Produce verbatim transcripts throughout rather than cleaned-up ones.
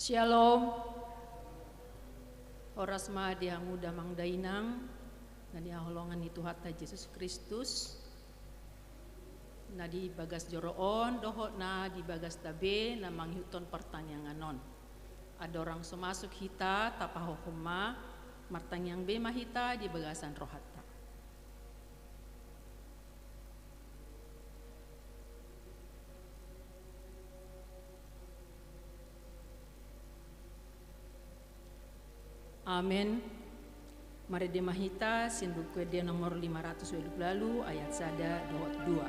Syalom. Horas ma di hamu damang dainang na hinaholongan ni Tuhanta Jesus Kristus, na di bagas joro on dohot na di bagasta be na mangihuthon partangiangan on. Andorang so masuk hita, tapahohom ma, martangiang be ma hita di bagasan rohanta. Amen. Marende ma hita sian Buku Ende nomor lima ratus ualu pulu ualu, ayat sada dohot dua.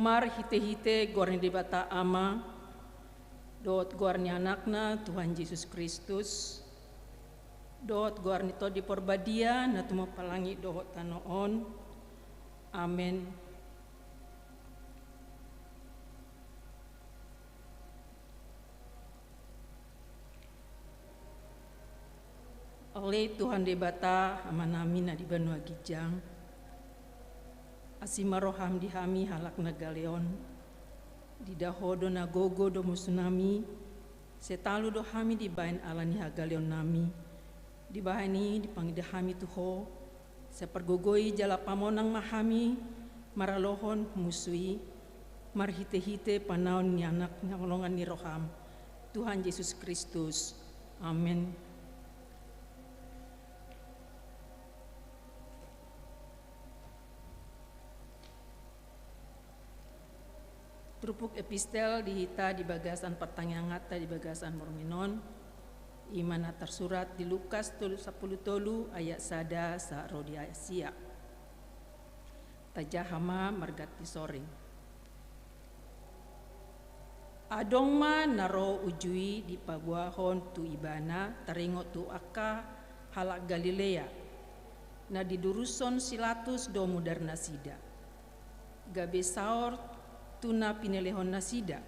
Marhitehite goar ni Debata Ama, dohot goar ni Anakna Tuhan Jesus Kristus, dohot goar ni Tondi Porbadia na tumompa langit dohot tano on. Amen. Ale Tuhan Debata, Amanami na di banua ginjang, asi ma roham di hami halak na gale on. Dida Ho do na gogo domusunami, sai talu do hami dibahen ala ni hagaleonnami. Dibahen i dipangido hami tu Ho, sai pargogoi jala pamonang ma hami maralohon musu i, marhitehite panaon ni Anak na holongan ni roham, Tuhan Jesus Kristus. Amen. Turpuk epistel di hita di bagasan partangianganta di bagasan borngin on, i ma na tarsurat di Lukas tolu, sampulu tolu ayat sada sahat ro di ayat sia. Tajaha ma marganti soring. Adong ma na ro uju i dipaboahon tu Ibana taringot tu angka halak Galilea, na didurushon si Pilatus do mudarnasida. Gabe saor tu na pinelehonnasida.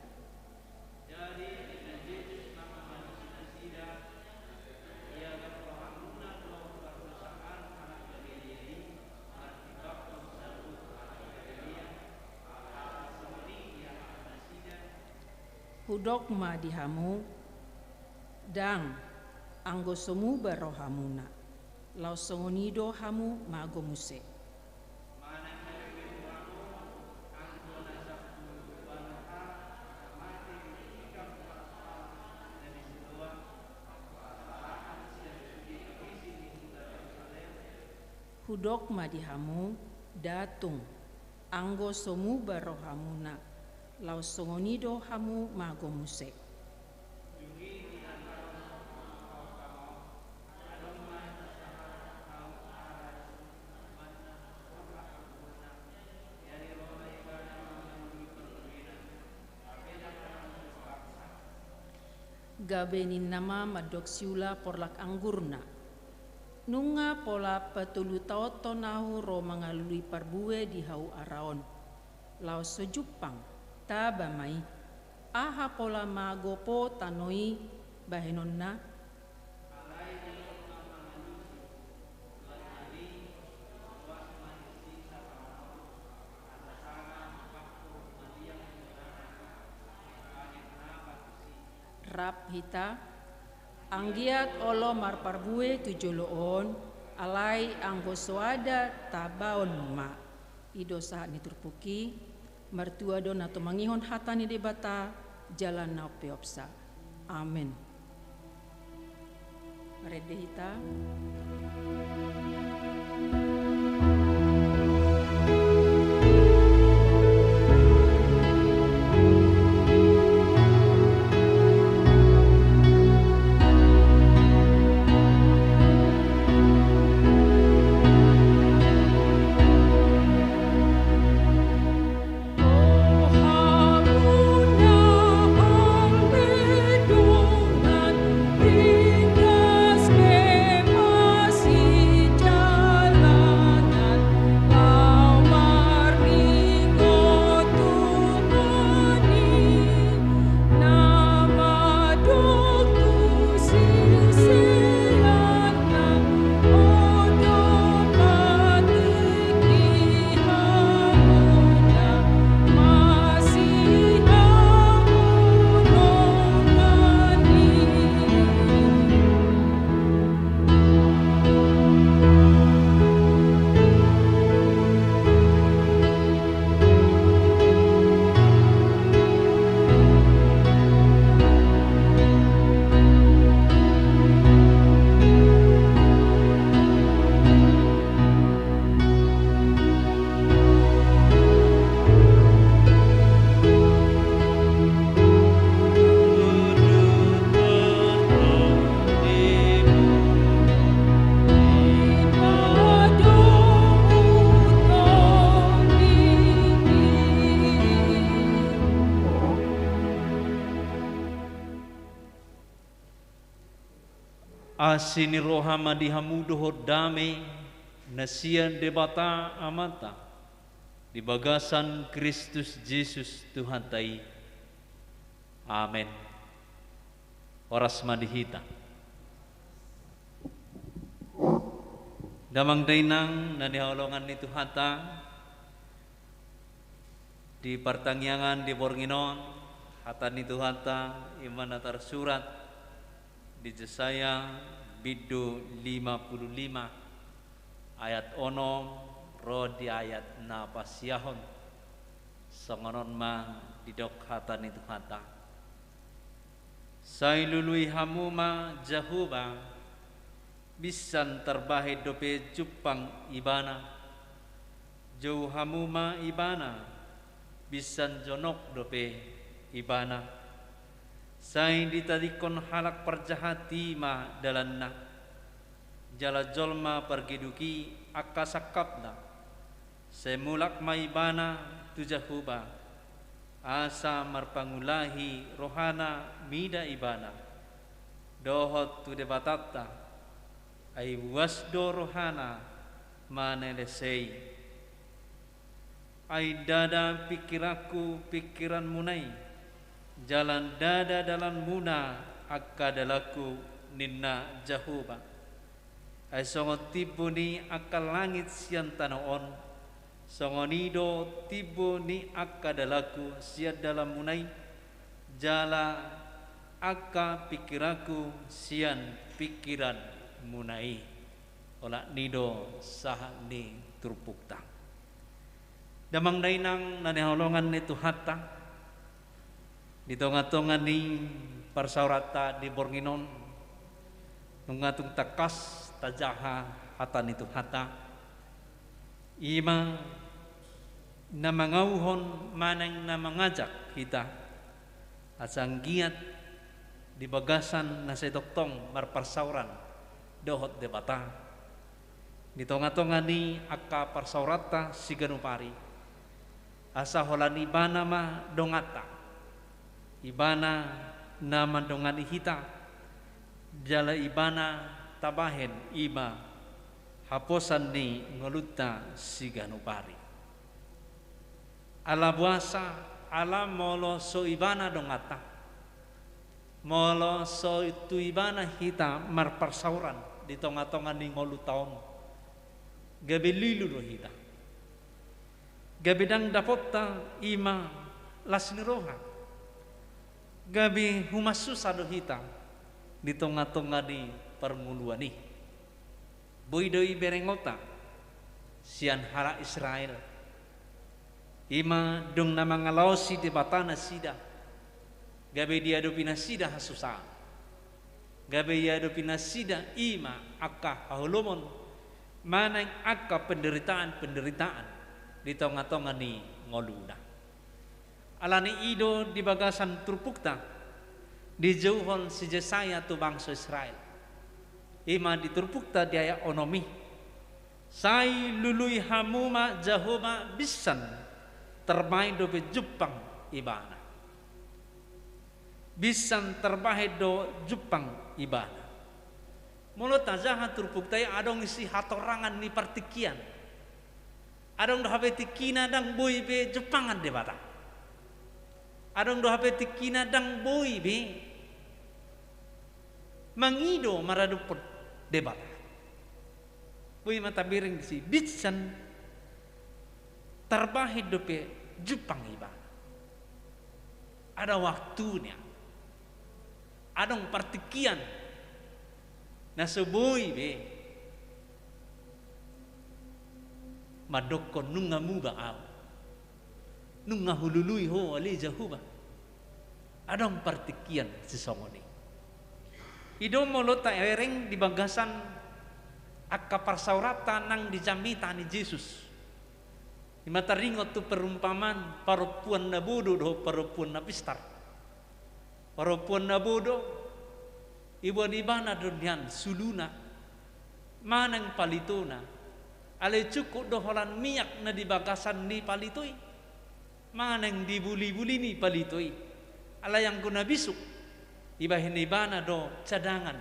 Hudok ma di hamu, ndang, anggo so muba rohamuna, laos songon i do hamu mago muse. Hudok ma di hamu, nda tung, anggo so muba rohamuna, laos songon i do hamu mago muse. Gabe ninna ma mandok siula porlak anggurna. Nunga pola patolu taonhon ahu ro mangalului parbue di hau ara on. Laos so jumpang, taba ma i. Aha pola magopo tano i bahenonna? Rap hita. Anggiat olo marparbue tu jolo on, alai anggo so ada, tabaon ma. I do sahat ni turpuk i. Martua do na tumangihon hata ni Debata jala na umpeopsa. Amen. Marende hita. Asi ni roha ma di hamu dohot dame na sian Debata Amanta di bagasan Kristus Jesus Tuhanta i. Amen. Horas ma di hita. Damang dainang na hinaholongan ni Tuhanta, di partangiangan di borngin on, hata ni Tuhanta i ma na tarsurat di Jesaya bindu lima pulu lima ayat onom ro di ayat na pasiahon. Songon on ma didok hata ni Tuhanta. Sai lului hamu ma Jahowa, binsan tarbahen dope jumpang Ibana. Jou hamu ma Ibana, binsan jonok dope Ibana. Sai ditadingkon halak parjahat i ma dalanna, jala jolma pargeduk i angka sangkapna. Sai mulak ma Ibana tu Jahowa, asa marpangulahi rohana mida Ibana, dohot tu Debatanta, ai buas do rohana manelesei. Ai ndada pingkiranku pingkiranmuna i, jala ndada dalanmuna angka dalanku, ninna Jahowa. Ai songon timbo ni angka langit sian tano on, songon i do timbo ni angka dalanku sian dalanmuna i, jala angka pingkiranku sian pingkiranmuna i. Olat ni do sahat ni turpukta. Damang dainang na hinaholongan ni Tuhanta, di tonga-tonga ni parsaoranta di borngin on, nunga tung tangkas tajaha hata ni Tuhanta. I ma na mangauhon manang na mangajak hita asa anggiat di bagasan na sai tongtong marparsaoran dohot Debata, di tonga-tonga ni angka parsaoranta siganup ari, asa holan Ibana ma donganta, Ibana na mandongani hita, jala Ibana tabahen i ma Haposan ni ngolunta siganup ari. Ala boasa, ala molo so ibana donganta, molo so tu ibana hita marparsaoran di tonga-tonga ni ngolunta on, gabe lilu do hita. Gabe ndang dapotta i ma las ni roha. Gabe humas susa do hita di tonga-tonga ni parngoluan i. Boi do i berengonta sian halak Israel. I ma dung na mangalaosi Debata nasida, gabe diadopi nasida hasusaan. Gabe diadopi nasida i ma angka haholomon, manang angka penderitaan-penderitaan di tonga-tonga ni ngoluna. Alani i do di bagasan turpukta dijouhon si Jesaya tu bangso Israel. I ma di turpukta di ayat onom i. Sai lului hamu ma Jahowa binsan, tarbahen dope jumpang ibana. Binsan tarbahen do jumpang ibana. Molo tajaha turpukta i adong isi hatorangan ni partingkian. Adong do hape tingkina ndang boi be jumpangan Debata. Adong do hape tingkina ndang boi be mangido maradophon Debata. Boi ma tabereng disi, binsan tarbahen dope jumpang ibana. Ada waktunya. Adong partingkian na so boi be mandokkon nunga muba au, nunga hulului ho ale Jahowa. Adong partingkian sisongon i. I do molo tabereng di bagasan angka parsaoranta nang di jamita ni Jesus. I ma taringot tu perumpamaan parompuan na bodo dohot parompuan na pistar. Parompuan na bodo, iboan ibana do nian suluna manang palitona. Alai cukup do holan miak na di bagasan ni palito i manang di buli-buli ni palito i. Alai anggo na bisuk, ibahen ibana do cadangan.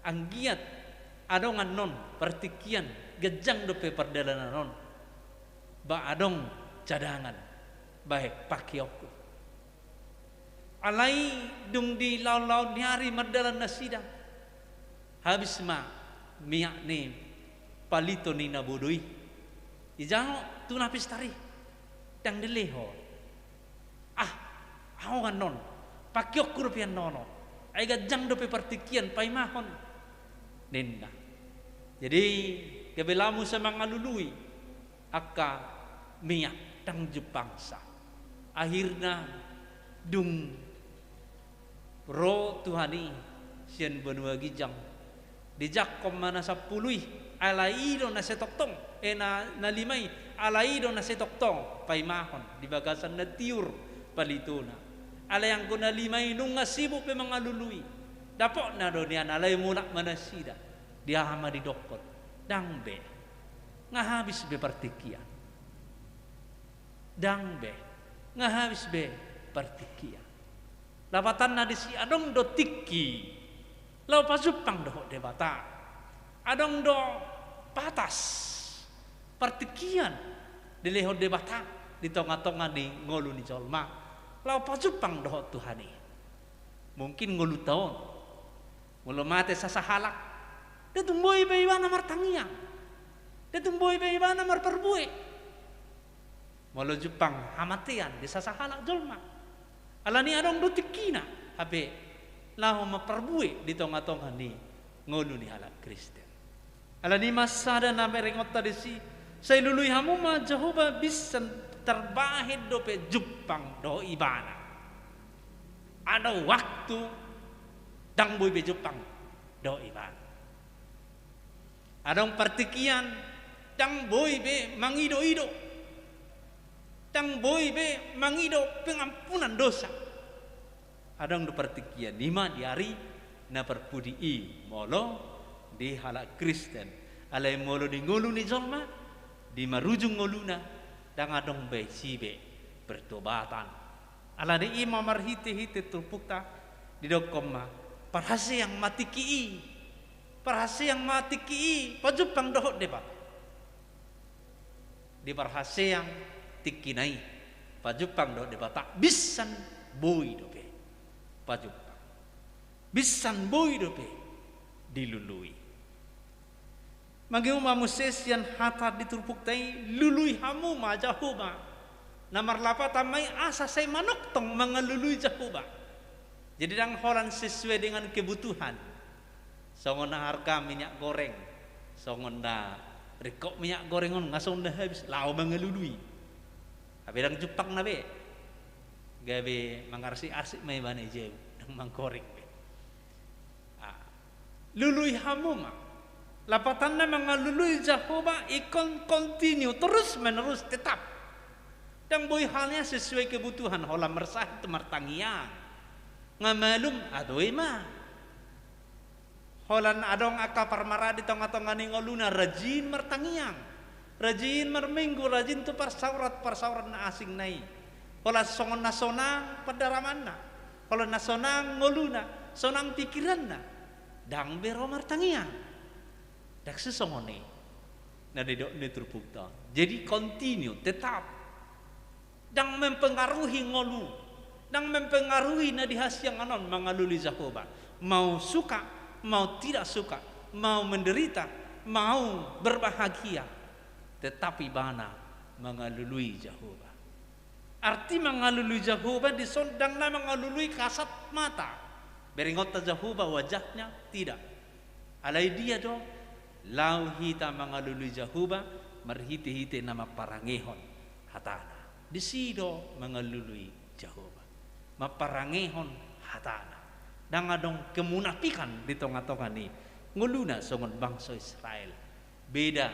Anggiat adong annon partingkian, ganjang dope pardalanan on, ba adong cadangan bahen pakeonku. Alai dung di laon-laon ni ari mardalan nasida, habis ma miak ni palito ni na bodo i. Dijalo tu na pistar i, ndang dilehon. Ah, adong annon, pakeonku dope annon on. Ai ganjang dope partingkian paimahon, ninna. Jadi gabe laho muse mangalului angka miak, ndang jumpangsa. Akhirna dung ro Tuhan i sian banua ginjang, dijangkon ma na sampulu i, alai i do na sai tongtong, eh, na, na lima i, alai i do na sai tongtong paimahon di bagasan na tiur palitona. Alai anggo na lima i nunga sibuk be mangalului, dapotna do nian, alai mulak ma nasida. Di aha ma didokkon? Ndang be. Nga habis be partingkian. Ndang be. Nga habis be partingkian. Lapatanna disi adong do tingki laho pajumpang dohot Debata. Adong do batas partingkian dilehon Debata di tonga-tonga ni ngolu ni jolma laho pajumpang dohot Tuhan i. Mungkin ngolunta on, molo mate sasahalak, nda tung boi be ibana martangiang, nda tung boi be ibana marparbue. Molo jumpang hamatean di sasahalak jolma, alani adong do tingkina hape laho marparbue di tonga-tonga ni ngolu ni halak Kristen. Alani i ma sada na berengonta disi, sai lului hamu ma Jahowa binsan, tarbahen dope jumpang dohot ibana. Adong waktu ndang boi be jumpang dohot ibana. Adong partingkian ndang boi be mangido-ido, ndang boi be mangido pengampunan dosa. Adong do partingkian i ma di ari na parpudi i molo di halak Kristen. Alai molo di ngolu ni jolma, di marujung ngoluna, ndang adong be disi be pertobatan. Alani i ma marhite-hite turpukta didokkon ma, parhaseang ma tingki i. Parhaseang ma tingki i pajumpang dohot Debata. Diparhaseang tingkina i pajumpang dohot Debata, binsan boi dope pajumpang. Binsan boi dope dilului. Mangihut ma muse sian hata di turpukta i, lului hamu ma Jahowa. Na marlapatan ma i asa sai manongtong mangalului Jahowa. Jadi ndang holan sesuai dengan kebutuhan. Songon na harga minyak goreng, songon na ringkot minyak goreng on, nga songon na habis, laho mangalului. Hape ndang jumpang na be. Gabe mangarsik-arsik ma ibana i jeu, ndang manggoreng be. Ah. Lului hamu ma. Lapatanna mangalului Jahowa ingkon continue, terus menerus, tetap. Ndang boi halnya sesuai kebutuhan, holan marsahit martangiang. Nga malum, adong i ma. Holan adong angka parmaraan di tonga-tonga ni ngoluna, rajin martangiang, rajin marminggu, rajin tu parsaurat-parsaurat na asing na i. Holan songon na sonang pandaramanna, holan na sonang ngoluna, sonang pikiranna, ndang be ro martangiang. Ndang sisongon i na didok ni turpukta on. Jadi continue, tetap. Ndang mempengaruhi ngolu, ndang mempengaruhi na di hasiangan on mangalului Jahowa. Mau suka, mau tidak suka, mau menderita, mau berbahagia, tetap ibana mangalului Jahowa. Arti mangalului Jahowa dison ndang na mangalului kasat mata, berengonta Jahowa wajahnya, tidak. Alai dia do, laho hita mangalului Jahowa marhite-hite na mamparangehon hatana. Disi do mangalului Jahowa, mamparangehon hatana. Ndang adong kemunafikan di tonga-tonga ni ngoluna songon bangso Israel. Beda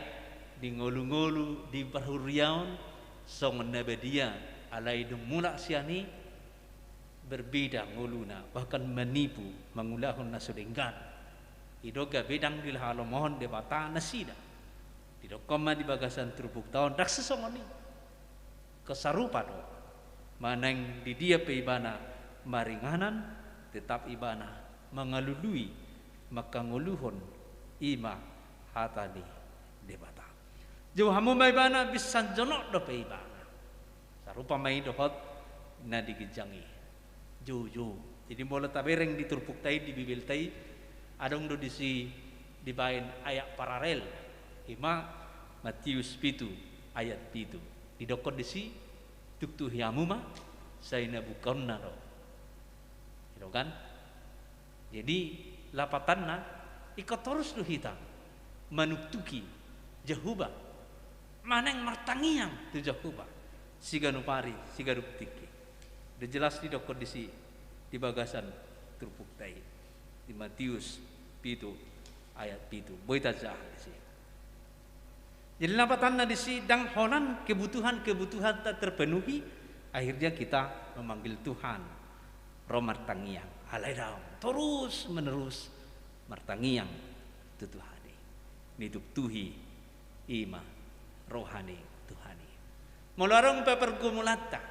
di ngolu-ngolu di parhuriaon, songon na badia, alai dung mulak sian i, berbeda ngoluna, bahkan manipu, mangulahon na so denggan. I do gabe ndang dilehon lomohon Debata nasida. Didokkon ma di bagasan turpukta on, ndang sisongon i. Kesarupa do. Manang di dia pe ibana maringanan, tetap ibana mangalului, mangkangoluhon, i ma hata ni Debata. Jou hamu ma ibana, binsan jonok dope ibana. Sarupa ma i dohot na di ginjang i. Jou, jou. Jadi molo tabereng di turpukta i, di Bibelta i, adong do disi dibaen ayat paralel. I ma Matius pitu ayat pitu. Didokkon disi, tuktuhi hamu ma, sai na bukaonna do. I do kan? Jadi, lapatanna, ingkon torus do hita manuktuhi Jahowa, manang martangiang tu Jahowa siganup ari, siganup tingki. Udah jelas didokkon disi di bagasan turpukta i, di Matius pitu ayat pitu. Boi tajaha disi. Jadi lapatanna disi, ndang holan kebutuhan-kebutuhanta terpenuhi, akhirnya kita memanggil Tuhan, ro martangiang. Alai daong, terus menerus martangiang tu Tuhan i. Nituktuhi i ma roha ni Tuhan i. Molo adong pe pergumulanta,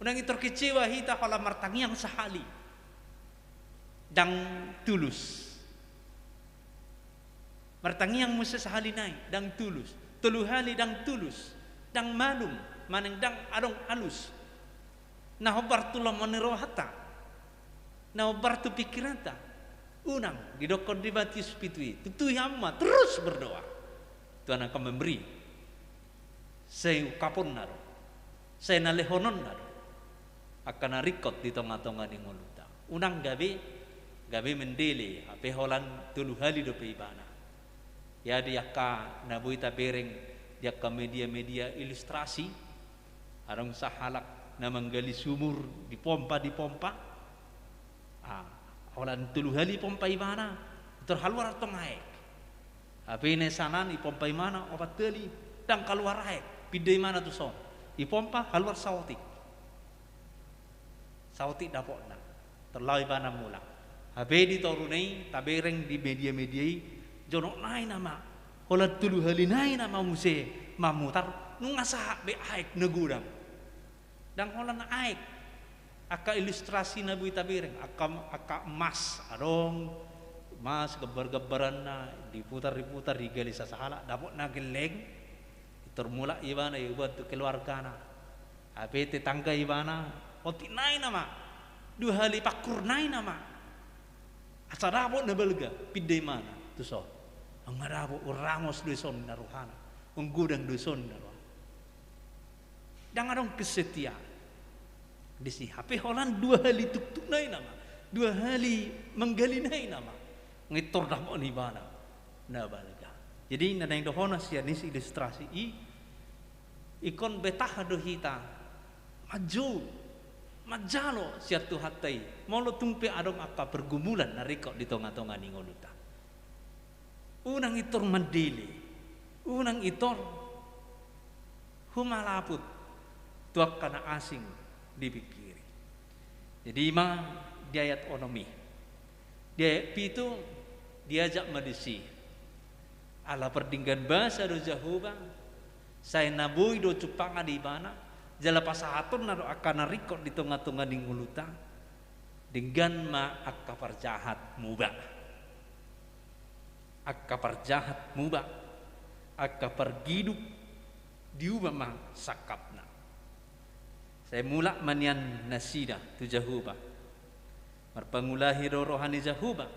unang intor kecewa hita holan martangiang sahali, ndang tulus. Martangiang muse sahali nai, ndang tulus. Tolu hali ndang tulus. Ndang malum, manang ndang adong alus. Na hombar tu lomo ni rohanta, na hombar tu pikiranta. Unang, didokkon di Matius pitu i, tuktuhi hamu ma, terus berdoa. Tuhan akan memberi. Sai ungkaponna do, sai na lehononna do angka na ringkot di tonga-tonga ni ngolunta. Unang gabe, gabe mendele, hape holan tolu hali dope ibana. Ia di angka na boi tabereng di angka media-media ilustrasi, adong sahalak na manggali sumur, dipompa, dipompa. Ah, holan tolu hali pompa ibana, tor haluar tong aek. Hape na sanan i pompa ibana opat hali, ndang kaluar aek, pinda ibana tu son. I pompa, haluar saotik. Saotik dapotna. Tor laho ibana mulak. Hape di toru nai, tabereng di media-media i, jonok nai nama. Holan tolu hali nai nama muse mamutar, nunga sahat be aek na godang. Ndang holan aek. Angka ilustrasi na boi tabereng, angka, angka emas adong, Mas gambar-gambaranna, diputar-diputar, digali sasahalak, dapot na gelleng, intor mulak ibana, iboan tu keluargana. Hape tetangga ibana, otik nai nama, dua hali pangkur nai nama. Asa dapot na balga, pinda ibana tu son. Nunga dapot, urramos do i son ninna rohana. Unggodang do i son ninna rohana. Ndang adong kesetiaan disi, hape holan dua hali tuktuk nai nama, dua hali manggali nai nama, ngintor dapot ibana na balga. Jadi na naeng dohona sian isi ilustrasi i, ingkon betah do hita manjou, manjalo sian Tuhanta i, molo tung pe adong angka pergumulan na ringkot di tonga-tonga ni ngolunta. Unang intor mandele, unang intor humalaput tu angka na asing dipingkiri. Jadi ima di ayat onom i. Di ayat pitu diajak ma disi. Ala pardenggan basa do Jahowa, sai na boi do jumpangan ibana, jala pasahatonna do angka na ringkot di tonga-tonga ni ngolunta, denggan ma angka parjahat muba. Angka parjahat muba, angka pargiduk diuba ma sangkapna. Sai mulak ma nian nasida tu Jahowa. Marpangulahi do roha ni Jahowa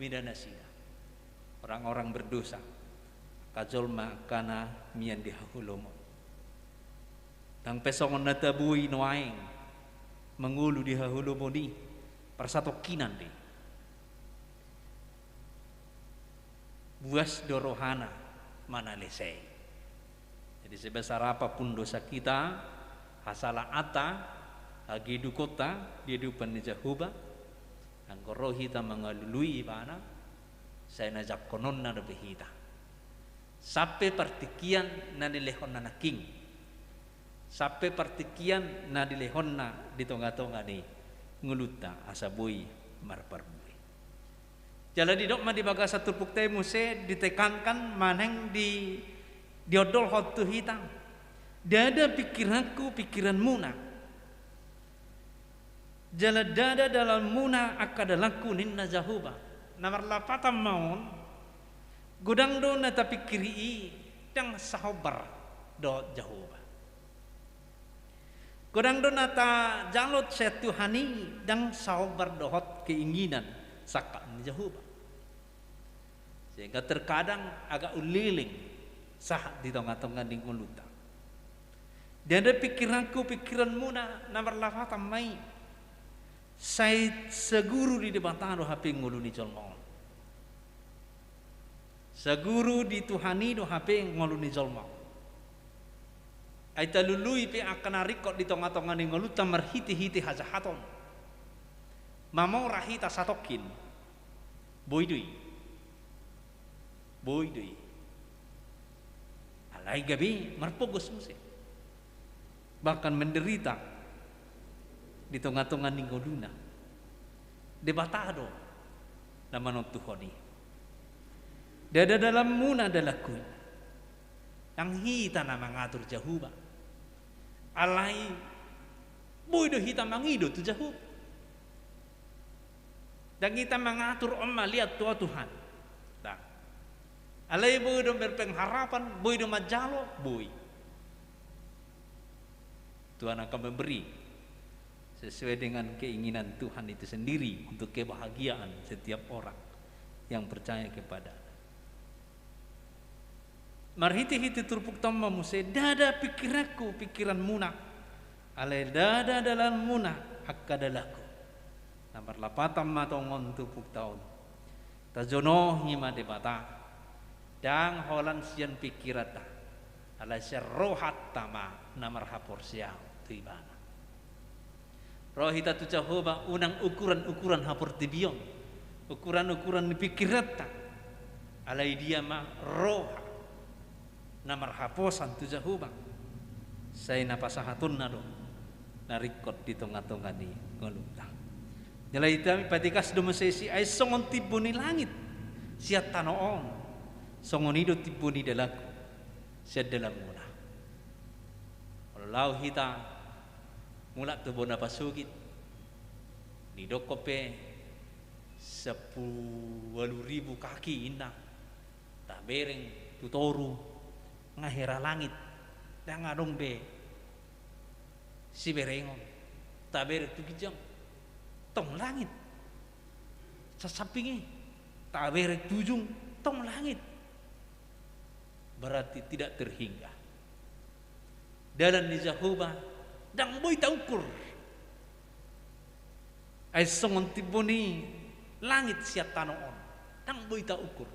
mida nasida. Orang-orang berdosa, angka jolma angka na mian di haholomon. Ndang pe songon na taboi nuaeng mangolu di haholomon i, parsatongkinan do i. Buas do rohana manalesei. Jadi sebesar apa pun dosa kita, hasalaanta, hagidukonta di adopan ni Jahowa, anggo ro hita mangalului ibana, sai na jangkononna dope hita. Sampe partingkian na nilehonna nangkin. Sampe partingkian na nilehonna di tonga-tonga ni ngolunta asa boi marparbue. Jala didok ma di bagasan turpukta i muse, ditekankan manang di, diondolhon tu hita. Ndada pingkiranku pingkiranmuna. Jala ndada dalanmuna angka dalanku ninna Jahowa. Na marlapatan ma on, godang do na tapingkiri i ndang sahombar dohot Jahowa. Godang do na tajalo sian Tuhan i ndang sahombar dohot keinginan sangkap ni Jahowa. Sehingga terkadang agak uleleng sahat di tonga-tonga ni ngolunta. Ndada pingkiranku pingkiranmuna, na marlapatan ma i. Sai saguru di Debata do hape ngolu ni jolma on. Saguru di Tuhan i do hape ngolu ni jolma on. Ai talului pe angka na ringkot di tonga-tonga ni ngolunta marhite-hite hajahaton, mamora hita satongkin, boi do i. Boi do i. Alai gabe marpogos muse, bahkan menderita di tonga-tonga ni ngoluna. Debata do na manontuhon i. Ndada dalanmuna dalanku. Ndang hita na mangatur Jahowa. Alai boi do hita mangido tu Jahowa. Ndang hita mangatur, on ma liat tu ahu Tuhan. Ndang. Alai boi do berpengharapan, boi do manjalo, boi. Tuhan akan memberi sesuai dengan keinginan Tuhan itu sendiri untuk kebahagiaan setiap orang yang percaya kepada. Marhite-hite turpukta on ma muse, ndada pingkiranku pingkiranmuna, alai ndada dalanmuna angka dalanku. Na marlapatan ma tongon turpukta on. Tajonohi ma Debata, ndang holan sian pingkiranta, alai sian rohanta ma na marhaporseaon tu Ibana. Ro hita tu Jahowa, unang ukuran-ukuran haportibion, ukuran-ukuran ni pingkiranta. Alai dia ma roha na marhaposan tu Jahowa, sai na pasahatonna do na ringkot di tonga-tonga ni ngolunta. Jala hita patikas do muse disi, ai songon timbo ni langit sian tano on, songon i do timbo ni dalanku sian dalanmuna. Molo laho hita mulak tu bona pasogit, didokkon pe Sampulu ualu ribu kaki inna, tabereng tu toru, nga hera langit, ndang adong be siberengon, tabereng tu ginjang, tong langit. Sasamping i, tabereng tu ujung, tong langit. Berarti tidak terhingga. Dalan ni Jahowa ndang boi taukur. Ai songon timbo ni langit sian tano on, ndang boi taukur.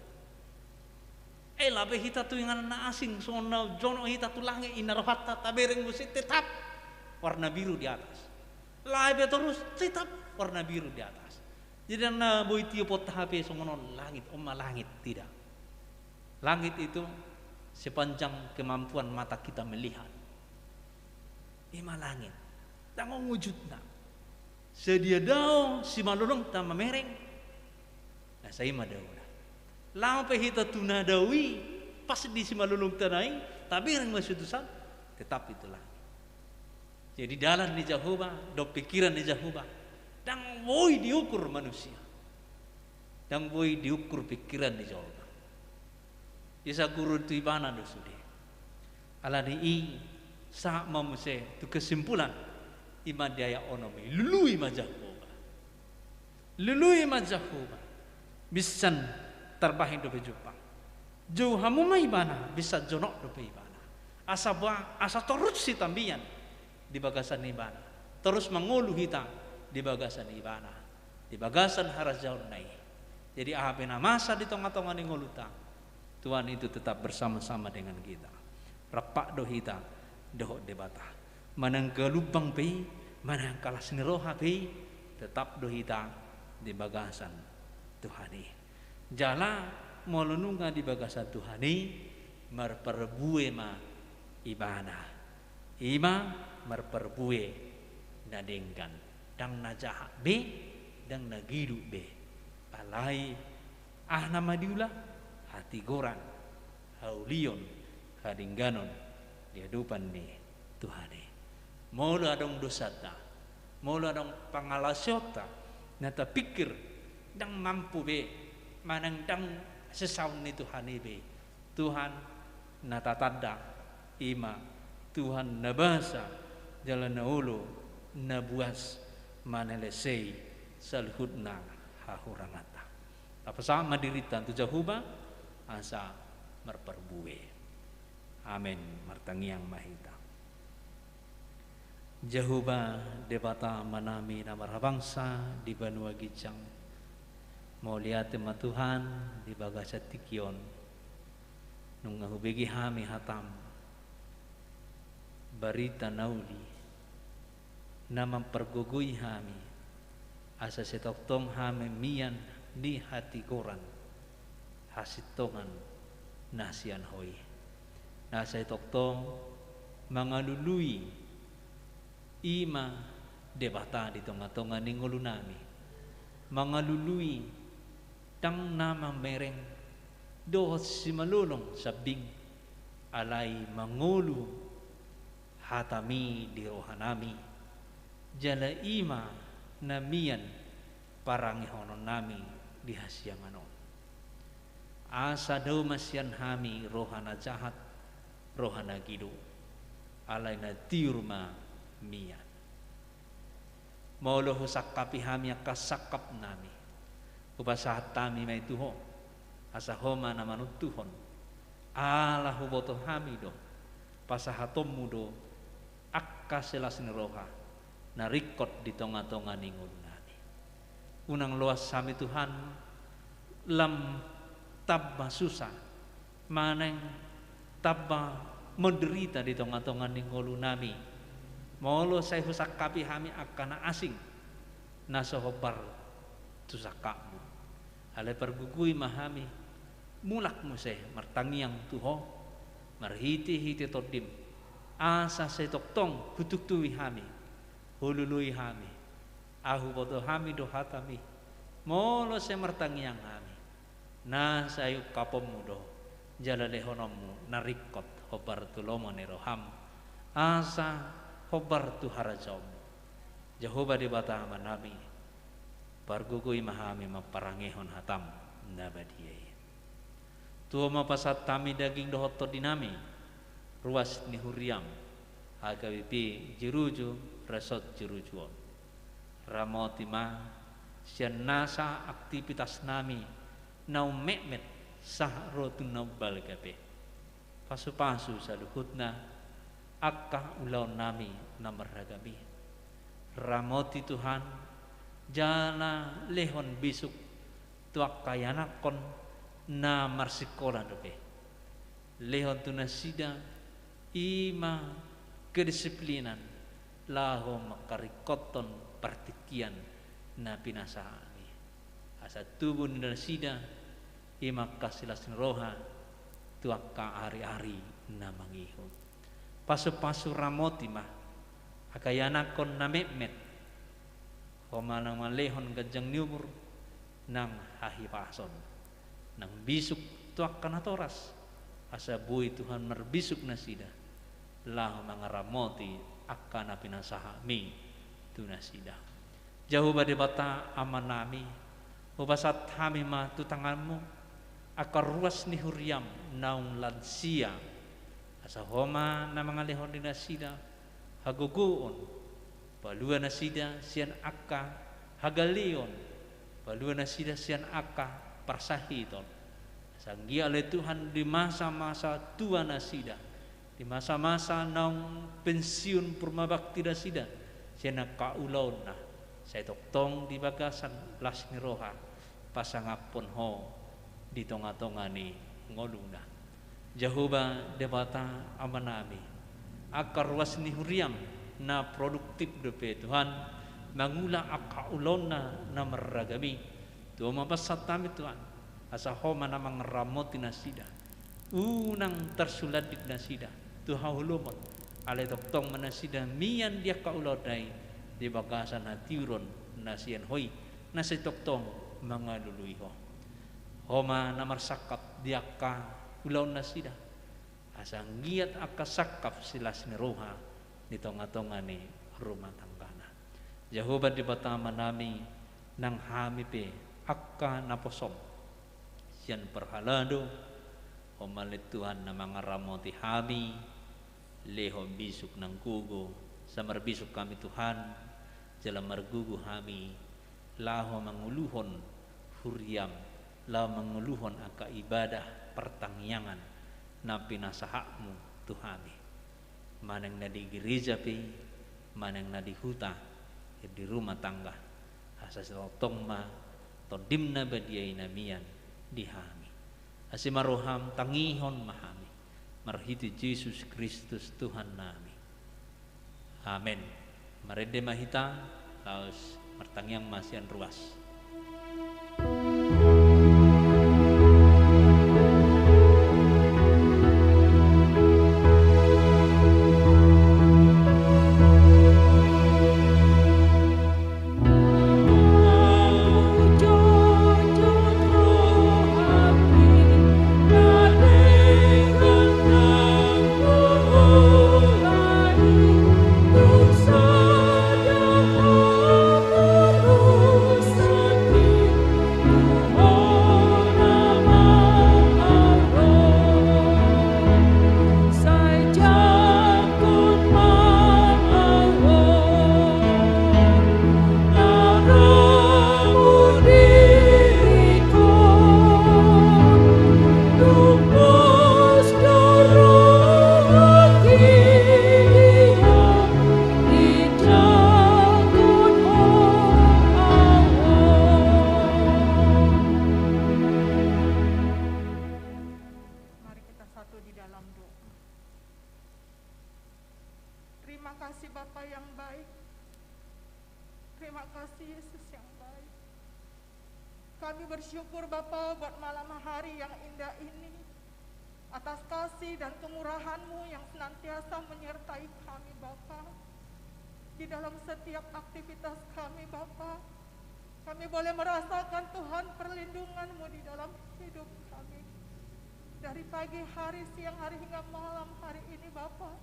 Ai laho pe hita tu inganan na asing, songon na jonok hita tu langit, inna rohanta tabereng muse tetap warna biru di atas. Laho pe torus tetap warna biru di atas. Jadi ndang na boi tioponta hape songon on langit, on ma langit, tidak. Langit itu sepanjang kemampuan mata kita melihat. I ma langit. Ndang on wujudna. Sadia dao simalolongta mamereng, na sai ma daona. Laho pe hita tu na dao i, pas di simalolongta na i, tabereng ma sudusan, tetap itu langit. Jadi dalan ni Jahowa dohot pikiran ni Jahowa ndang boi diukur manusia. Ndang boi diukur pikiran ni jolma. Ia saguru tu ibana do sude. Alani i, sahat ma muse tu kesimpulan, i ma di ayat onom i, lului ma Jahowa. Lului ma Jahowa. Binsan tarbahen dope jumpang. Jou hamu ma ibana, binsan jonok dope ibana. Asa ba, asa torus sitambian di bagasan ibana. Torus mangolu hita di bagasan ibana. Di bagasan harajaonna i. Jadi aha pe na masa di tonga-tonga ni ngolunta, Tuhan itu tetap bersama-sama dengan kita. Rap do hita dohot Debata. Manang galumbang pe i, manang angka las ni roha pe i, tetap do hita di bagasan Tuhan i. Jala molo nunga di bagasan Tuhan i, marparbue ma ibana. I ma marparbue na denggan, ndang na jahat be, ndang na giduk be. Alai aha nama diula? Hatigoran, haulion, hadengganon di adopan ni Tuhan i. Molo adong dosanta, molo adong pangalaosionta, na tapikir ndang mampu be, manang ndang sesaon ni Tuhan i be, Tuhan na tatanda, i ma Tuhan na basa, jala na olo, na buas manelesei saluhutna hahuranganta. Tapasahat ma dirinta tu Jahowa, asa marparbue. Amen. Martangiang ma hita. Jahowa Debata Amanami na marhabangsa di banua ginjang, mauliate ma Tuhan di bagasan tingki on, nunga hubege hami hatam, barita na uli, na mampargogoi hami, asa sai tongtong hami mian di hatigoran, hasintongan na sian Ho i. Na sai tongtong mangalului, i ma Debata di tonga-tonga ni ngolunami. Mangalului ndang na mamereng dohot simalolong sambing, alai mangolu hatami di rohanami, jala i ma na mian parangehononnami di hasiangan on. Asa dao ma sian hami roha na jahat, roha na giduk, alai na tiur ma mian. Molo husangkapi hami angka sangkapnami, hupasahat hami ma i tu Ho, asa Ho ma na manontuhon. Ala huboto hami do, pasahatonmu do angka silas ni roha na ringkot di tonga-tonga ni ngolunami. Unang loas hami Tuhan, lam tamba susa, manang tamba menderita di tonga-tonga ni ngolunami. Molo sai husangkapi hami angka na asing, na so hombar tu sangkapmu. Alai pargogoi ma hami, mulak muse martangiang tu Ho, marhite-hite Tondim, asa sai tongtong hutungtui hami, hulului hami, ahu boto hami do hatami, molo sai martangiang hami, na sai ungkaponmu do, jala lehononmu na ringkot hombar tu lomo ni roham, asa hombar tu harajaonmu. Jahowa Debata Amanami, Pargogoi ma hami mamparangehon hataM na badia i. Tu Ho ma pasahat hami daging dohot tondinami, ruas ni huriaM, HKBP Jeruju, Resort Jeruju on. Ramoti ma sian nasa aktivitasnami naung metmet sahat ro tu na umbalga pe. Pasupasu saluhutna angka ulaonnami na marragam i. Ramoti Tuhan, jala lehon bisuk tu angka ianakhon na marsikola dope. Lehon tu nasida i ma kedisiplinan laho mangkaringkothon partingkian na pinasahatMi. Asa tubu ni nasida i ma angka silas ni roha tu angka ari-ari na mangihut. Pasupasu ramoti ma angka ianakhon na metmet. Ho ma na mangalehon ganjang ni umur nang hahipason, nang bisuk tu angka natoras, asa boi Tuhan marbisuk nasida laho mangaramoti angka na pinasahatMi tu nasida. Jahowa Debata Amanami, hupasahat hami ma tu tanganMu angka ruas ni huriaM naung lansia, asa Ho ma na mangalehon di nasida hagogoon, palua nasida sian angka hagaleon, palua nasida sian angka parsahiton. Asa anggiat ale Tuhan di masa-masa tua nasida, di masa-masa naung pensiun purmabakti nasida sian angka ulaonna, sai tongtong di bagasan las ni roha pasangaphon Ho di tonga-tonga ni ngoluna. Jahowa Debata Amanami, angka ruas ni huriaM na produktif dope Tuhan mangula angka ulaonna na marragam i. Tu Ho ma pasahat hami Tuhan, asa Ho ma na mangaramoti nasida. Unang tarsulandit nasida tu haholomon, alai tongtong ma nasida mian di angka ulaonna i di bagasan hatiuron na sian Ho i, na sai tongtong mangalului Ho. Ho ma na marsangkap di angka ulaon nasida, asa anggiat angka sangkap silas ni roha di tonga-tonga ni rumah tanggana. Jahowa Debata Amanami, nang hami pe angka naposoM sian parhalado, Ho ma ale Tuhan na mangaramoti hami, lehon bisuk nang gogo, asa marbisuk hami Tuhan, jala margogo hami laho manguluhon huriaM, laho manguluhon angka ibadah partangiangan na pinasahatMu tu hami, manang na di gereja pe, manang na di huta, di rumah tangga, asa sai tongtong ma TondiM na badia i na mian di hami. Asi ma rohaM, tangihon ma hami, marhite Jesus Kristus Tuhannami. Amen. Marende ma hita, laos martangiang ma sian ruas. Mari kita satu di dalam doa. Terima kasih Bapa yang baik. Terima kasih Yesus yang baik. Kami bersyukur Bapa buat malam hari yang indah ini, atas kasih dan kemurahan-Mu yang senantiasa menyertai kami Bapa. Di dalam setiap aktivitas kami Bapa, kami boleh merasakan Tuhan perlindungan-Mu di dalam hidup kami. Dari pagi hari, siang hari hingga malam hari ini Bapa,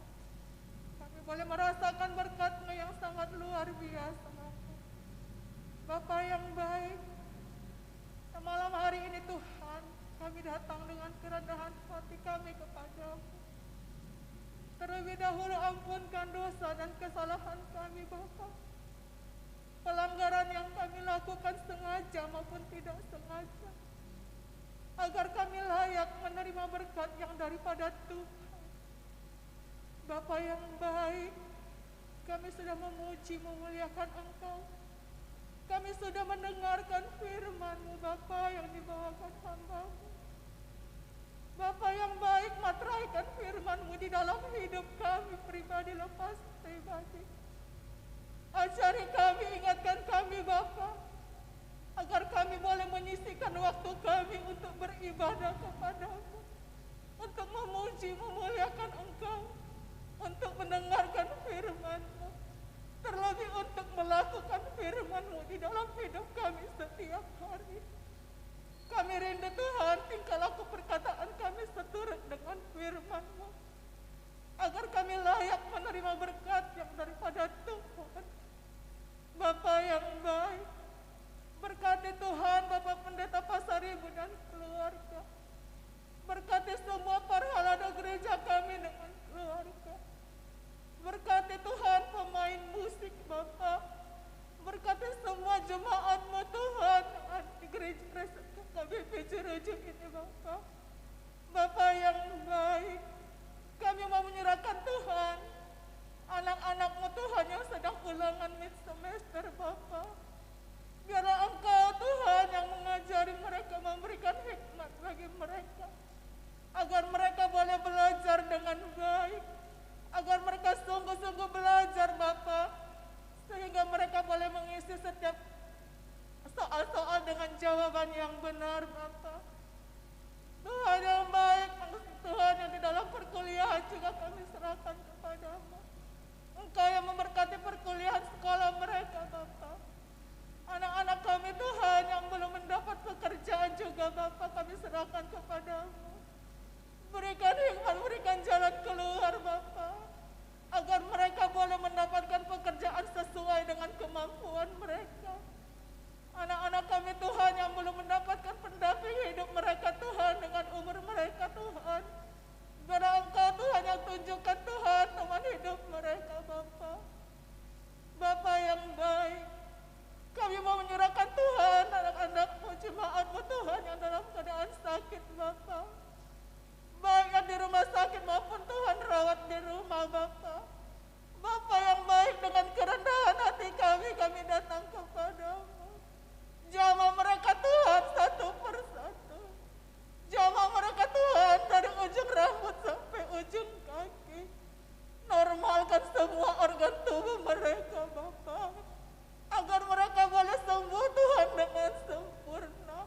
kami boleh merasakan berkat-Mu yang sangat luar biasa Bapa. Bapa yang baik, Kami datang dengan kerendahan hati kami kepada-Mu. Terlebih dahulu, ampunkan dosa dan kesalahan kami, Bapa. Pelanggaran yang kami lakukan sengaja maupun tidak sengaja, agar kami layak menerima berkat yang daripada Tuhan. Bapa yang baik, kami sudah memuji, memuliakan Engkau. Kami sudah mendengarkan firman-Mu, Bapa, yang dibawakan hamba-Mu. Bapa yang baik, materaikan firman-Mu di dalam hidup kami pribadi lepas pribadi. Ajari kami, ingatkan kami, Bapa, agar kami boleh menyisihkan waktu kami untuk beribadah kepada-Mu, untuk memuji, memuliakan Engkau, untuk mendengarkan firman-Mu, terlebih untuk melakukan firman-Mu di dalam hidup kami setiap hari. Kami rindu, Tuhan, tingkah laku perkataan kami seturut dengan firman-Mu, agar kami layak menerima berkat yang daripada Tuhan. Bapa yang baik, berkati, Tuhan, Bapak Pendeta Pasaribu dan keluarga. Berkati semua parhalado gereja kami dengan keluarga. Berkati, Tuhan, pemain musik, Bapa. Berkati semua jemaat-Mu, Tuhan, yang ada di gereja Resek K B P Jeruju ini, Bapa. Bapa yang baik, kami mau menyerahkan, Tuhan, anak-anak-Mu, Tuhan, yang sedang ulangan mid semester, Bapa. Biarlah Engkau, Tuhan, yang mengajari mereka, memberikan hikmat bagi mereka, agar mereka boleh belajar dengan baik, agar mereka sungguh-sungguh belajar, Bapa, sehingga mereka boleh mengisi setiap soal-soal dengan jawaban yang benar, Bapa. Tuhan yang baik, Tuhan, yang di dalam perkuliahan juga kami serahkan kepada-Mu. Engkau yang memberkati perkuliahan sekolah mereka, Bapa. Anak-anak kami, Tuhan, yang belum mendapat pekerjaan juga, Bapa, kami serahkan kepada-Mu. Berikan hikmat, berikan jalan keluar, Bapa, agar mereka boleh mendapatkan pekerjaan sesuai dengan kemampuan mereka. Anak-anak kami, Tuhan, yang belum mendapatkan pendamping hidup mereka, Tuhan, dengan umur mereka, Tuhan, biarlah Engkau, Tuhan, yang tunjukkan, Tuhan, teman hidup mereka, Bapa. Bapa yang baik, kami mau menyerahkan, Tuhan, anak-anak-Mu, jemaat-Mu, Tuhan, yang dalam keadaan sakit, Bapa. Baik yang di rumah sakit maupun, Tuhan, rawat di rumah, Bapa. Bapa yang baik, dengan kerendahan hati kami, kami datang kepada-Mu. Jamah mereka, Tuhan, satu persatu. Jamah mereka, Tuhan, dari ujung rambut sampai ujung kaki. Normalkan semua organ tubuh mereka, Bapa, agar mereka boleh sembuh, Tuhan, dengan sempurna.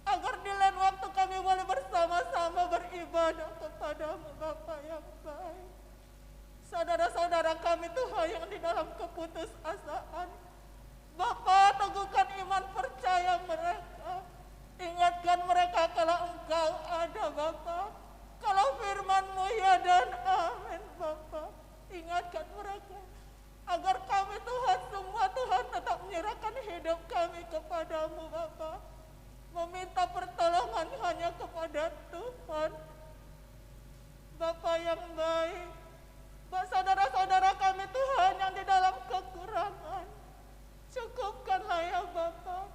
Agar di lain waktu kami boleh bersama-sama beribadah kepada-Mu, Bapa yang baik. Saudara-saudara kami, Tuhan, yang di dalam keputusasaan, Bapa, teguhkan iman percaya mereka. Ingatkan mereka kalau Engkau ada, Bapa. Kalau firman-Mu ya dan amin, Bapa. Ingatkan mereka. Agar kami, Tuhan, semua, Tuhan, tetap menyerahkan hidup kami kepada-Mu, Bapa. Meminta pertolongan hanya kepada Tuhan. Bapa yang baik, buat saudara-saudara kami, Tuhan, yang di dalam kekurangan, cukupkanlah ya, Bapa.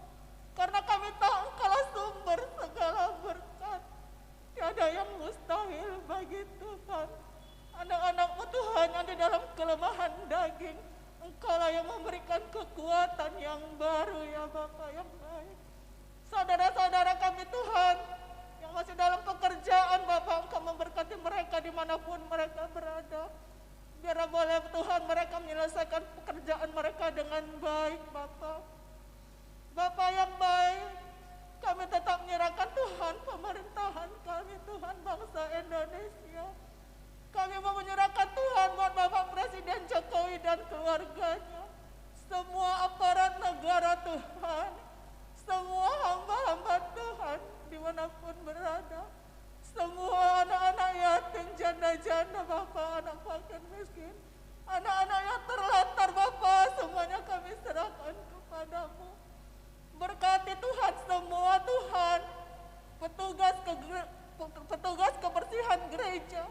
Karena kami tahu Engkaulah sumber segala berkat. Tiada yang mustahil bagi Tuhan. Anak-anak-Mu, Tuhan, yang di dalam kelemahan daging, Engkaulah yang memberikan kekuatan yang baru, ya Bapa yang baik. Saudara-saudara kami, Tuhan, yang masih dalam pekerjaan, Bapa, Engkau memberkati mereka dimanapun mereka berada. Biarlah boleh, Tuhan, mereka menyelesaikan pekerjaan mereka dengan baik, Bapa. Bapa yang baik, kami tetap menyerahkan, Tuhan, pemerintahan kami, Tuhan, bangsa Indonesia. Kami mau menyerahkan, Tuhan, buat Bapak Presiden Jokowi dan keluarganya, semua aparat negara, Tuhan, semua hamba-hamba Tuhan dimanapun berada, semua anak-anak yatim, janda-janda, Bapa, anak fakir miskin, anak-anak yang terlantar, Bapa, semuanya kami serahkan kepada-Mu. Berkati gereja,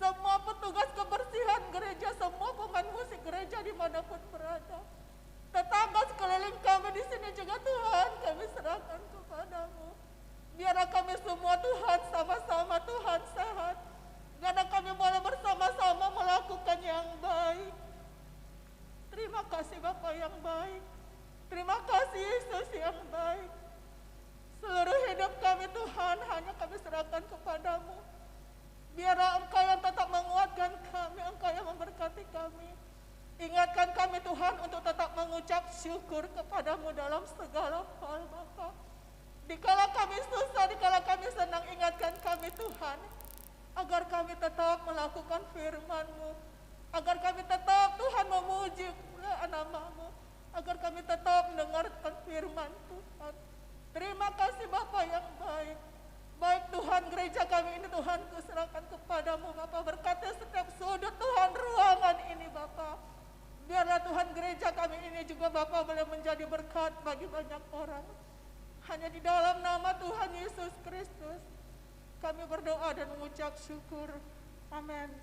semua petugas kebersihan gereja, semua pemain musik gereja dimanapun berada, tetangga sekeliling kami di sini juga, Tuhan, kami serahkan kepada-Mu. Biarlah kami semua, Tuhan, sama-sama, Tuhan, sehat. Karena kami boleh bersama-sama melakukan yang baik. Terima kasih, Bapa yang baik. Terima kasih, Yesus yang baik. Seluruh hidup kami, Tuhan, hanya kami serahkan kepada-Mu. Biarlah Engkau yang tetap menguatkan kami, Engkau yang memberkati kami. Ingatkan kami, Tuhan, untuk tetap mengucap syukur kepada-Mu dalam segala hal, Bapa. Dikala kami susah, dikala kami senang, ingatkan kami, Tuhan, agar kami tetap melakukan firman-Mu, agar kami tetap, Tuhan, memuji nama-Mu, agar kami tetap mendengarkan firman, Tuhan. Terima kasih, Bapa yang baik. Baik, Tuhan, gereja kami ini, Tuhan, kuserahkan kepada-Mu, Bapa. Berkati setiap sudut, Tuhan, ruangan ini, Bapa. Biarlah, Tuhan, gereja kami ini juga, Bapa, boleh menjadi berkat bagi banyak orang. Hanya di dalam nama Tuhan Yesus Kristus kami berdoa dan mengucap syukur. Amin.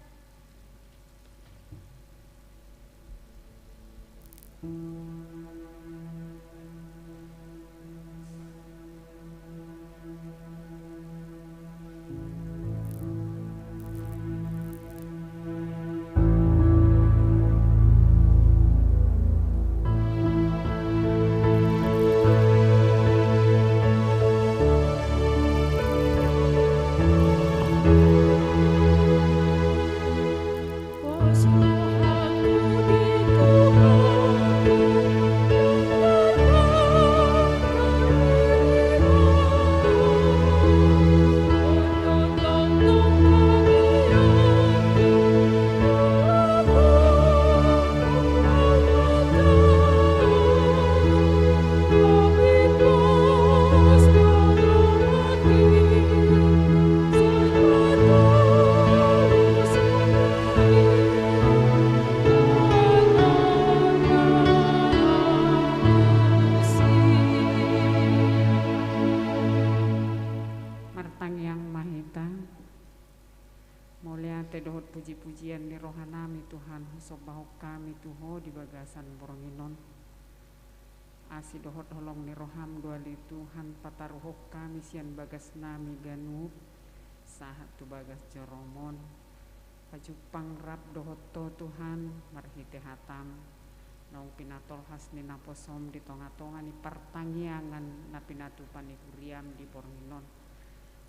Martangiang ma hita. Mauliate dohot puji-pujian ni rohanami, Tuhan, husombahon hami tu Ho di bagasan borngin on. Asi dohot holong ni roham do ale Tuhan, pataruhon hami sian bagasnami ganup sahat tu bagas jorom on. Pajumpang rap dohot Ho, Tuhan, marhite hatam naung pinatolhas ni naposom di tonga-tonga ni partangiangan na pinatupa ni huriam di borngin on.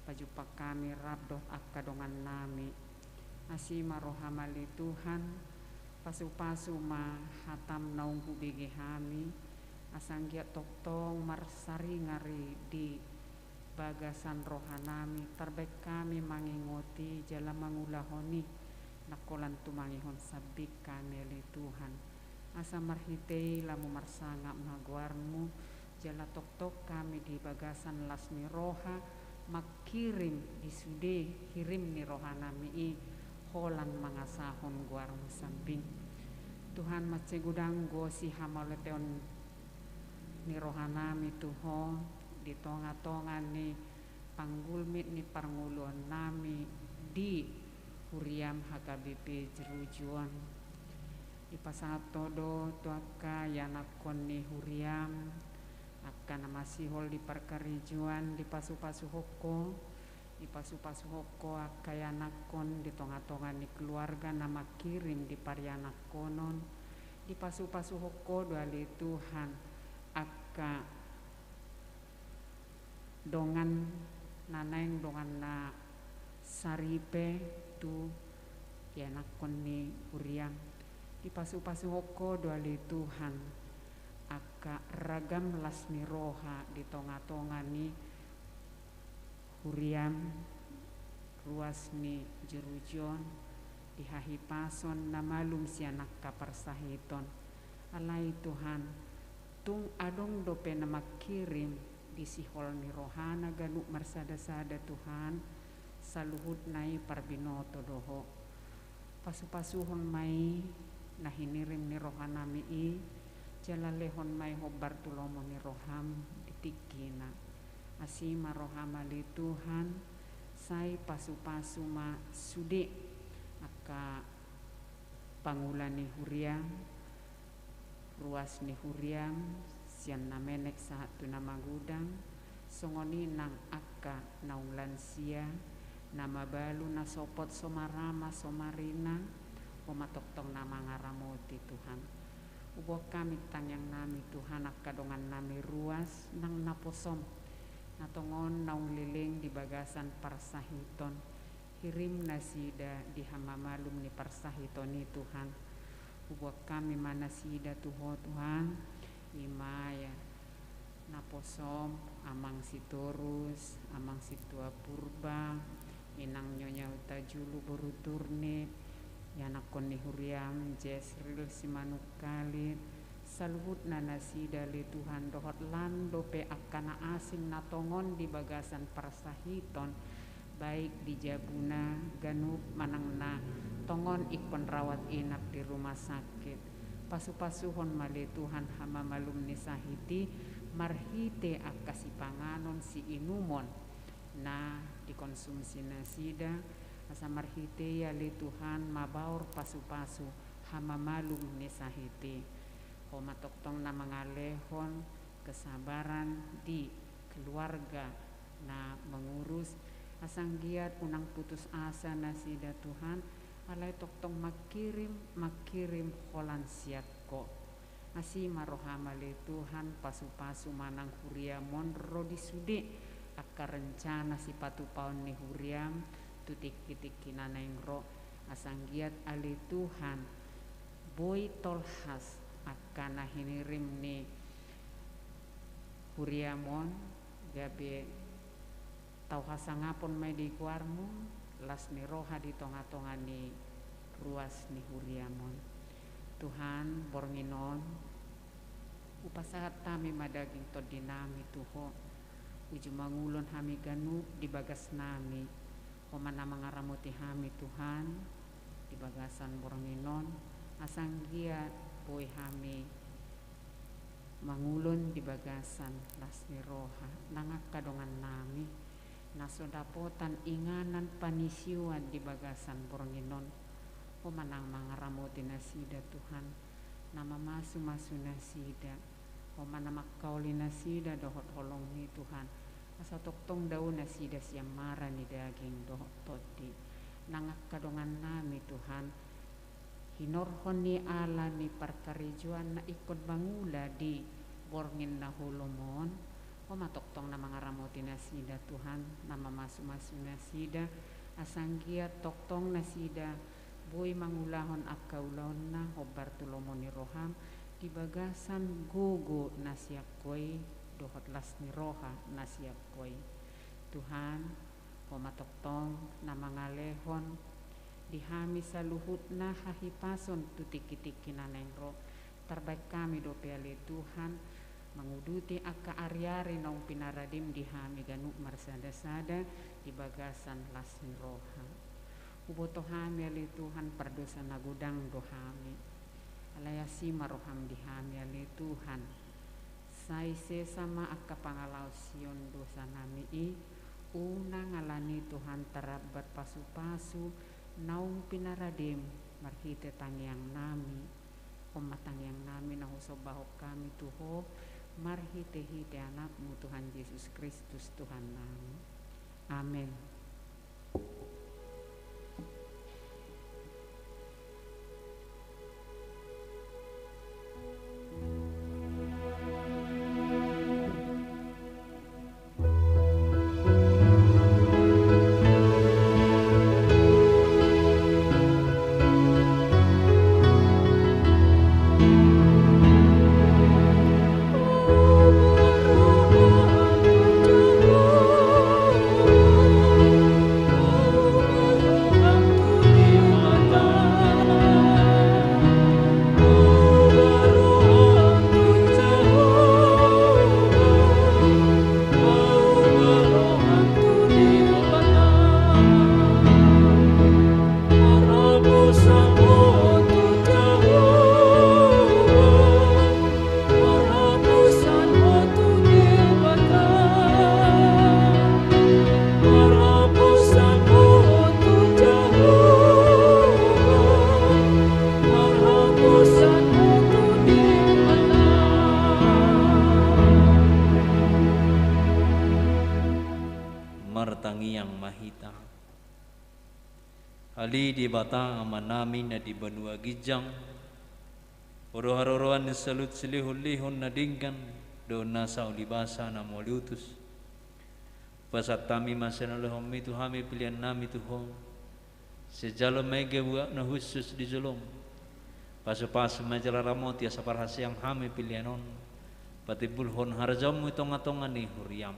Pajumpang hami rap dohot angka dongannami. Asi ma roham ale Tuhan, pasu-pasu ma hatam naung hubege hami, asa anggiat tongtong marsaringar i di bagasan rohanami, tarbaen hami mangingoti jala mangulahon i, nang holan tumangihon sambing hami ale Tuhan. Asa marhite i lamu marsangap ma goarmu, jala tongtong hami di bagasan las ni roha, mangkirim di sude hirim ni rohanami i, holan mangasahon goarmu sambing. Tuhan, mansai godang do sihamaolteon ni rohanami tu Ho, di tonga-tonga ni panggulmit ni parngoluonnami di huriam H K B P Jeruju on. Dipasahat Ho do tu angka ianakhon ni huriam, angka na masihol di parkarejoan, dipasu-pasuhon Ho, dipasu-pasuhon Ho angka ianakhon di tonga-tonga ni keluarga na mangkirim di parianakhonon, dipasu-pasuhon Ho do ale Tuhan, angka dongan na naeng dongan na saripe tu ianakhon ni huriam. Dipasu-pasuhon Ho do ale Tuhan, angka ragam las ni roha di tonga-tonga ni huriam, ruas ni Jeruju on, di hahipason na malum sian angka parsahiton. Alai Tuhan, tung adong dope na mangkirim di sihol ni rohana ganup marsada-sada Tuhan, saluhutna i parbinoto do Ho. Pasu-pasuhon ma i na hinirim ni rohanami i, jala lehon ma i hombar tu lomo ni roham di tinggina. Asi ma roham ale Tuhan, Sai pasu-pasu ma sude angka pangula ni huriam, ruas ni huriam, sian na menek sahat tu na magodang, songon i nang angka naung lansia, na mabalu, na sopot, so marama, so marina, ho ma tongtong na mangaramoti Tuhan. Huboan hami tangiang nami Tuhan, angka dongan nami ruas nang naposom, na tongon naung leleng di bagasan parsahiton. Hirim nasida di hamamalum ni parsahiton i Tuhan. Huboan hami ma nasida tu Ho Tuhan, i ma ia naposom, Amang Sitorus, Amang Situa Purba, Inang Nyonya Hutajulu boru Turnip, ianakhon ni huriam Jesril Simanungkalit, saluhutna nasida ale Tuhan, dohot lan dope angka na asing na tongon di bagasan parsahiton, baik di jabuna ganup manang na tongon ingkon rawat inap di rumah sakit. Pasu-pasuhon ma ale Tuhan hamamalum ni sahit i marhite angka sipanganon siinumon na dikonsumsi nasida, asa marhite i ale Tuhan mabaor pasu-pasu hamamalum ni sahit i. Ho ma tongtong na mangalehon kesabaran di keluarga na mengurus, asa anggiat unang putus asa nasida Tuhan, alai tongtong mangkirim, mangkirim holan sian Ho. Asi ma roham ale Tuhan, pasu-pasu ma nang huriam on ro di sude angka rencana sipatupaon ni huriam tu tingki-tingki na naeng ro, asa anggiat ale Tuhan boi tolhas angka na hinirim ni huriam on, gabe tau hasangapon ma i di goarmu, las ni roha di tonga-tonga ni ruas ni huriam on. Tuhan, borngin on hupasahat hami ma daging tondi nami tu Ho, uju mangulon hami ganup di bagas nami. Ho ma na mangaramoti hami Tuhan, di bagasan borngin on, asa anggiat boi hami mangulon di bagasan las ni roha nang angka dongan nami na so dapotan inganan panisioan di bagasan borngin on. Ho ma na mangaramoti nasida Tuhan, na mamasu-masu nasida. Ho ma na mangkaoli nasida dohot holongmi Tuhan, asa tongtong dao nasida sian mara ni daging dohot tondi. Nang angka dongan nami Tuhan, hinorhon ni ala ni parkarejoan na ingkon mangula di borngin na holom on, ho ma tongtong na mangaramoti nasida Tuhan, na mamasu-masu nasida, asa anggiat tongtong nasida boi mangulahon angka ulaonna hombar tu lomo ni roham, di bagasan gogo na sian Ho i dohot las ni roha na sian Ho i. Tuhan, Ho ma tongtong na mangalehon di hami saluhutna hahipason tu tingki-tingki na naeng ro. Tarbaen hami dope ale Tuhan, manguduti angka ari-ari naung pinaradem di hami ganup marsada-sada di bagasan las ni roha. Huboto hami ale Tuhan, pardosa na godang do hami. Alai asi ma roham di hami ale Tuhan. Sai sesa ma angka pangalaosion dosa nami i, unang alani Tuhan tarambat pasu-pasu naung pinaradem marhite tangiang nami. On ma tangiang nami na husombahon hami tu Ho, marhite-hite Anakmu Tuhan Jesus Kristus Tuhan nami. Amen. Martangiang ma hita. Ale Debata Amanami na di banua ginjang, Ho do haroroan ni saluhut silehonlehon na denggan dohot nasa ulibasa na mauliutus. Pasahat hami ma sian holongMi tu hami peleannami tu Ho. Sai jalo ma i gabe na hushus di joloM. Pasupasu ma i jala ramoti asa parhaseang hami pelean on patimbulhon harajaonMu i tongatonga ni huriaM.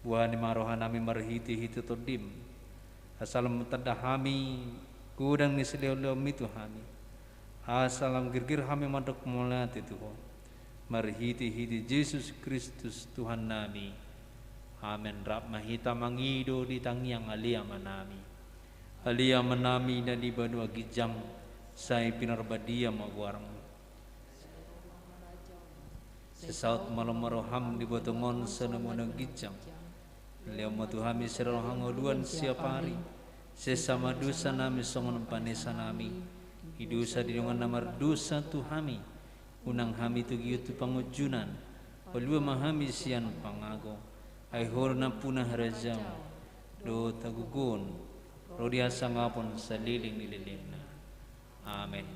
Buhani ma rohanami marhitehite TondiM, asa lam tanda hami godang ni silehonlehonMi tu hami, asa lam girgir hami mandok mauliate tu Ho. Marhitehite Jesus Kristus Tuhannami. Amen. Rap ma hita mangido di tangiang Ale Amanami. Ale Amanami na di banua ginjang, sai pinarbadia ma goarMu. Sai saut ma lomo rohaM di botong on songon na di banua ginjang. Lehon ma tu hami sadari on hangoluan siapari. Sesa ma dosanami songon panesanami di dosa ni dongan na mardosa tu hami. Unang hami togihon tu pangunjunan. Palua ma hami sian pangago. Ai Ho do nampuna harajaon dohot hagogoon ro di hasangapon saleleng ni lelengna. Amen.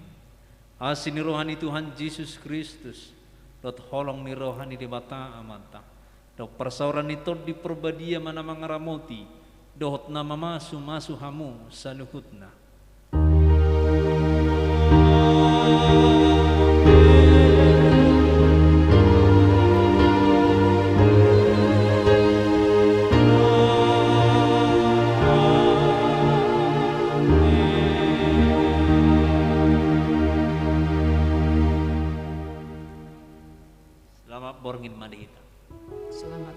Asi ni roha ni Tuhan Jesus Kristus, dohot holong ni roha ni Debata Amanta, dohot parsaoran ni Tondi Parbadia ma na mangaramoti dohot na mamasumasu hamu saluhutna. Selamat borngin ma di hita. Selamat